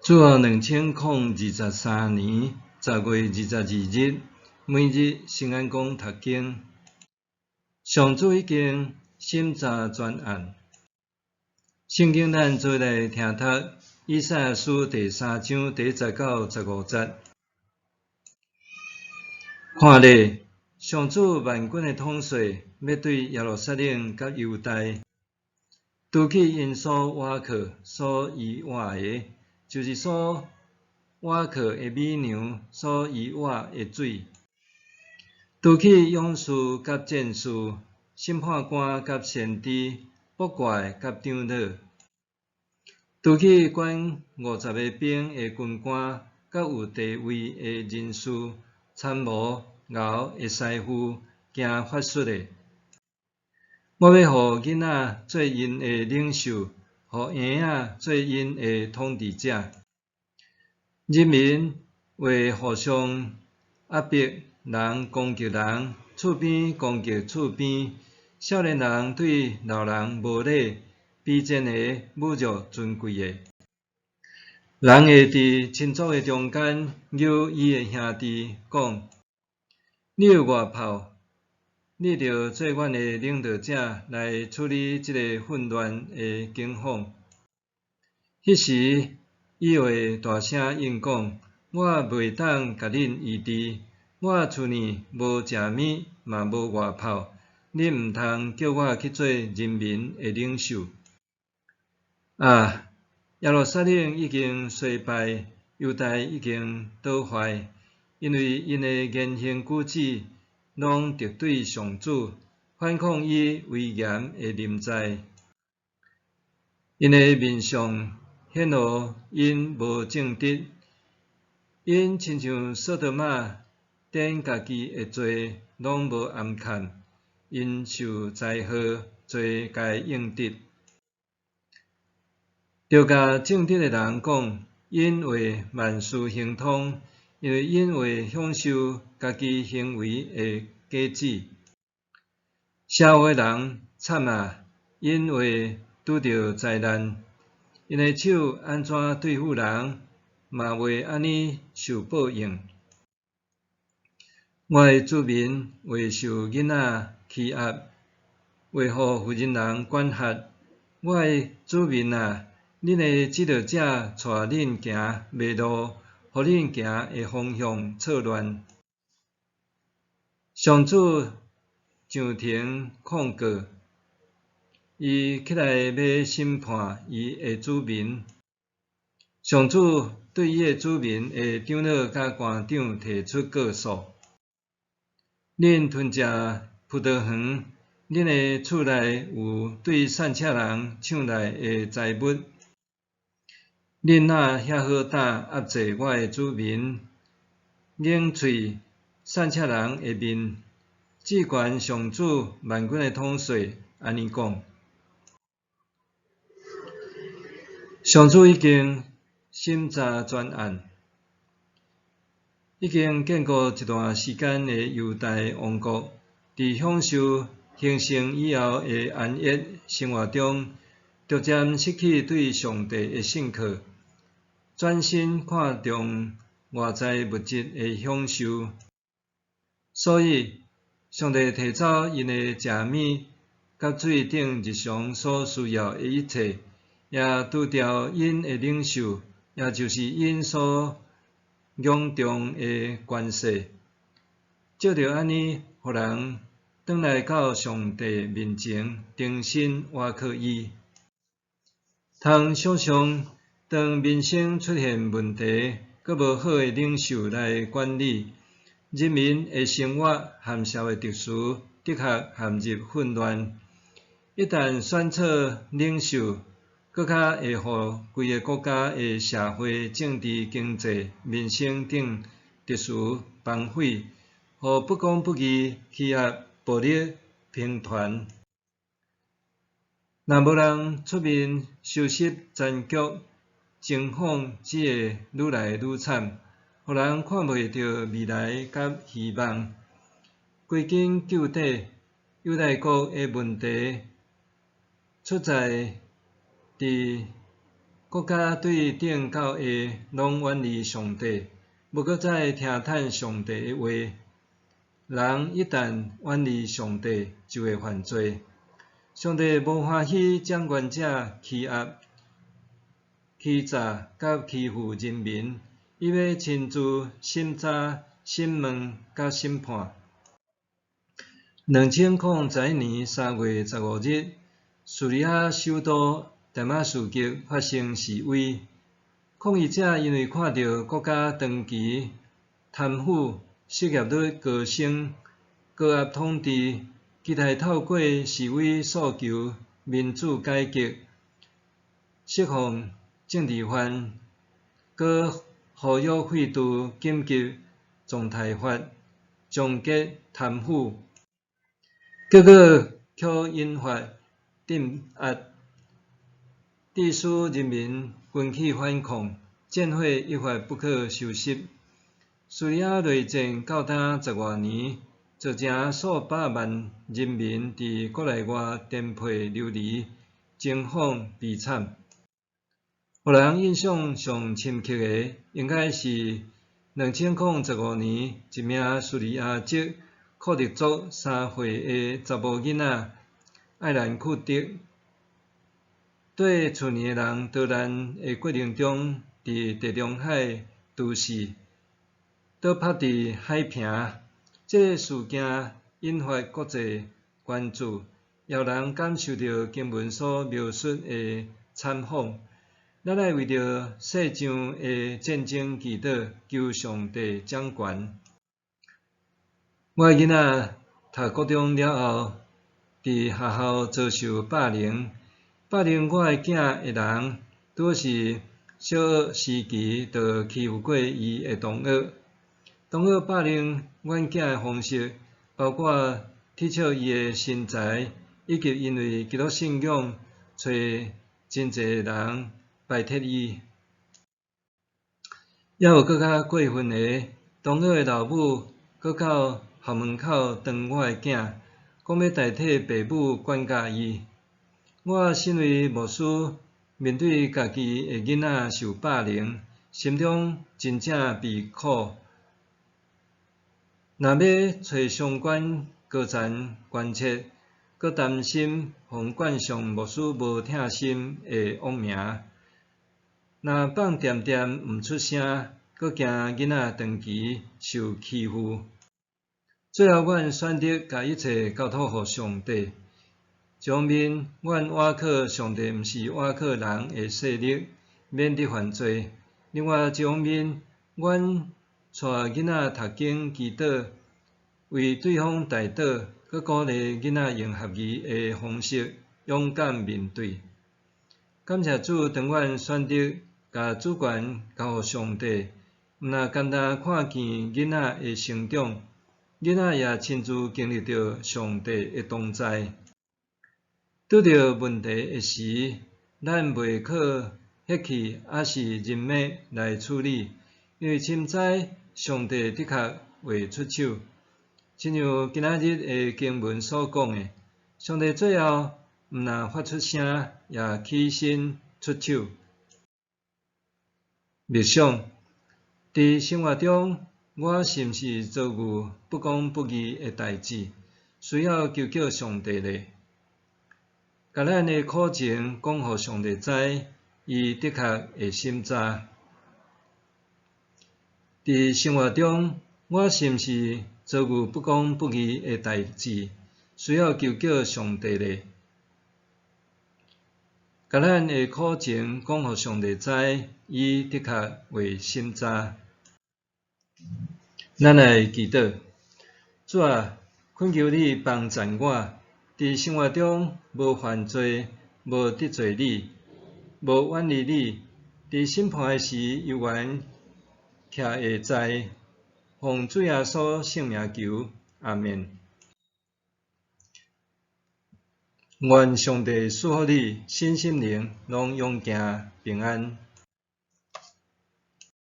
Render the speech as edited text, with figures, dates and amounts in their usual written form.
主後2023年10月22日，每日聖安講讀經。上主已經審查全案。聖經咱做來聽讀以賽亞書第三章第一節到十五節。看咧，上主萬軍的統帥欲對耶路撒冷佮猶大，除去𪜶所倚靠、所依倚的，就是所倚靠的美牛，所依倚的水，除去勇士佮戰士、審判官佮先知、卜卦的佮長老，除去管五十个兵的軍官佮有地位的人士、參謀、熬的師傅、行法術的，我欲予囡仔做𪜶的領袖，予嬰仔做𪜶的統治者。人民會互相壓迫，人攻擊人，厝邊攻擊厝邊，少年人對老人無禮，卑賤的侮辱尊貴的。人會佇親族的中間搝伊的兄弟講：你有偌炮？你著做阮的領導者來處理這个混亂的境況。彼時，伊會大聲應講：我袂當共恁醫治，我厝內無食物，嘛無外炮，恁毋通叫我去做人民的領袖。啊！耶路撒冷已經衰敗，猶大已經倒壞，因為𪜶的言行舉止攏敵對上主，反抗伊威嚴的臨在。𪜶的面相顯露𪜶無正直，𪜶親像索多瑪，典家己的罪攏無掩崁，𪜶受災禍，罪該應得。著共正直的人講，𪜶會萬事亨通，因為𪜶會享受家己行為的果子。邪惡的人慘啊！𪜶會拄著災難，𪜶的手按怎對付人，嘛會按呢受報應。我的子民會受囡仔欺壓，會予婦人人管轄。我的子民啊，恁的指導者帶恁行迷路，予恁行的方向錯亂。上主上庭控告，伊起來欲審判伊的子民。上主對伊的子民的長老佮官長提出告訴：恁吞食葡萄園，恁的厝內有對散赤人搶來的財物。恁哪遐好膽壓制我的子民，擰喙散赤人的面？至懸上主萬軍的統帥按呢講：上主已經審查全案，已經建國一段時間的猶大王國，佇享受興盛以後的安逸生活中，逐漸失去對上帝的信靠，轉身看重外在物質的享受。所以，上帝提走𪜶的食物、佮水等日常所需要的一切，也除掉𪜶的領袖，也就是𪜶所仰重的權勢。藉著按呢，予人轉來到上帝面前，重新倚靠伊。通想像，當民生出現問題，閣無好的領袖來管理，人民的生活和社會秩序的確陷入混亂。一旦選錯領袖，閣較會予規个國家的社會、政治、經濟、民生等秩序崩毀，予不公不義、欺壓、暴力頻傳。若無人出面收拾殘局，情況只會愈來愈慘，予人看袂著未來佮希望。歸根究底，猶大國的問題出在佇國家對頂到下攏遠離上帝，無閣再聽趁上帝的話。人一旦遠離上帝，就會犯罪。上帝無歡喜掌權者欺壓、欺詐佮欺負人民，伊欲親自審查、審問佮審判。2011年3月15日，敘利亞首都大馬士革發生示威，抗議者因為看著國家長期貪腐、失業率高升、高壓統治，期待透過示威訴求民主改革、釋放政治犯，閣呼籲廢除緊急狀態法、終結貪腐，結果卻引發鎮壓，致使人民群起反抗，戰火一發不可收拾。敘利亞內戰到今十外年，造成數百萬人民佇國內外顛沛流離，情況悲慘。予人印象上深刻的，應該是2015年一名敘利亞籍庫德族3歲的查某囡仔艾蘭庫德，綴厝內的人逃難的過程中，佇地中海墜死，倒拍佇海坪。這个事件引發國際關注，予人感受著經文所描述的慘況。咱愛為著世上的戰爭祈禱，求上帝掌權。我的囡仔讀國中了後，佇學校遭受霸凌，霸凌我的囝的人，拄好是小學時期就欺負過伊的同學。同學霸凌阮囝的方式，包括恥笑伊的身材，以及因為基督信仰，揣真濟人排斥伊。猶有閣較過分的，同學的老母閣到校門口擋我的囝，講欲代替爸母管教伊。我身為牧師，面對家己的囡仔受霸凌，心中真正悲苦。若欲揣相關高層關切，閣擔心予冠上牧師無疼心的惡名。若放恬恬毋出聲，閣驚囡仔長期受欺負。最後，阮選擇共一切交託予上帝。一方面，阮倚靠上帝，毋是倚靠人的勢力，免得犯罪；另外一方面，阮帶囡仔讀經祈禱，為對方代禱，閣鼓勵囡仔用合宜的方式勇敢面對。感謝主，當阮選擇共主權交予上帝，毋但單單看見囡仔的成長，囡仔也親自經歷著上帝的同在。拄著問題的時，咱袂靠血氣抑是人脈來處理，因為深知上帝的確會出手。親像今仔日的經文所講的，上帝最後毋但發出聲，也起身出手。默想，佇生活中，我是毋是遭遇不公不義的代誌，需要求叫上帝咧？共咱的苦情講予上帝知，伊的確會審查。佇生活中，我是毋是遭遇不公不義的代誌，需要求叫上帝咧？共咱的苦情講予上帝知，伊的確會審查。咱來祈禱，主啊，懇求你幫贊我，佇生活中無犯罪，無得罪你，無遠離你，佇審判的時猶原徛會在，奉主耶穌聖名求，阿們。願上帝賜福你，身心靈攏勇健平安。